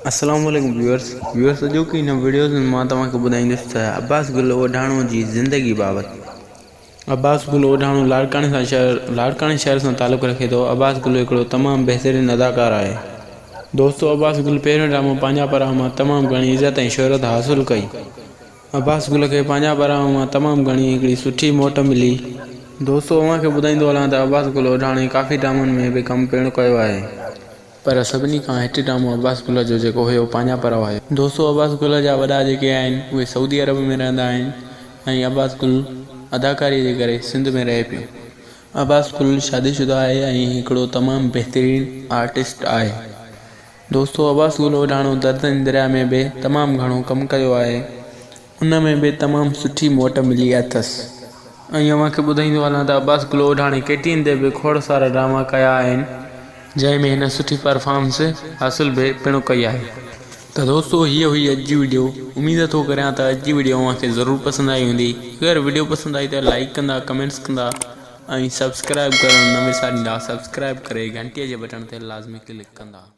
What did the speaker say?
السلام عليڪم viewers viewers اڄوڪي هن وڊيوز ۾ مان توهان کي ٻڌائيندس ته عباس گل اوڍاڻو جي زندگي بابت عباس گل اوڍاڻو لاڙڪاڻي سان شهر لاڙڪاڻي شهر سان تعلق رکي ٿو عباس گل هڪڙو تمام بهترين اداڪار آهي دوستو عباس گل پهريون ڊرامو پنهنجا پراوا مان تمام گهڻي عزت ۽ شهرت حاصل ڪئي عباس گل کي پنهنجا پراوا مان تمام گهڻي هڪڙي سٺي موٽ ملي دوستو اوهان کي ٻڌائيندو هلان ته عباس گل اوڍاڻي ڪافي ڊرامن ۾ به ڪم پڻ ڪيو آهي پر سڀني کان هٽ ڊرامو عباس گل جو جيڪو هيو پنهنجا پرو آهي. دوستو عباس گل جا وڏا جيڪي آهن اهي سعودي عرب ۾ رهندا آهن ۽ عباس گل اداڪاري جي ڪري سنڌ ۾ رهي پيو. عباس گل شادي شده آهي ۽ هڪڙو تمام بهترين آرٽسٽ آهي. دوستو عباس گل اوڍاڻو دردن دريا ۾ به تمام گهڻو ڪم ڪيو آهي. ان ۾ به تمام سٺي موٽ ملي اٿس. ۽ اوهان کي ٻڌائيندو هلان ته عباس گل اوڍاڻي ڪي ٽي اين تي به کوڙ سارا ڊراما ڪيا آهن جنهن ۾ هن سٺي پرفارمنس حاصل به پڻ ڪئي آهي. ته دوستو هيء هئي اڄ جي وڊيو اميد ٿو ڪريان ته اڄ جي وڊيو اوهان کي ضرور پسند آئي هوندي اگر وڊيو پسند آئي ته لائيڪ ڪندا ڪمينٽس ڪندا ۽ سبسڪرائيب ڪرڻ نه وساريندا سبسڪرائيب ڪري گهنٽي جي بٽڻ تي لازمي ڪلڪ ڪندا.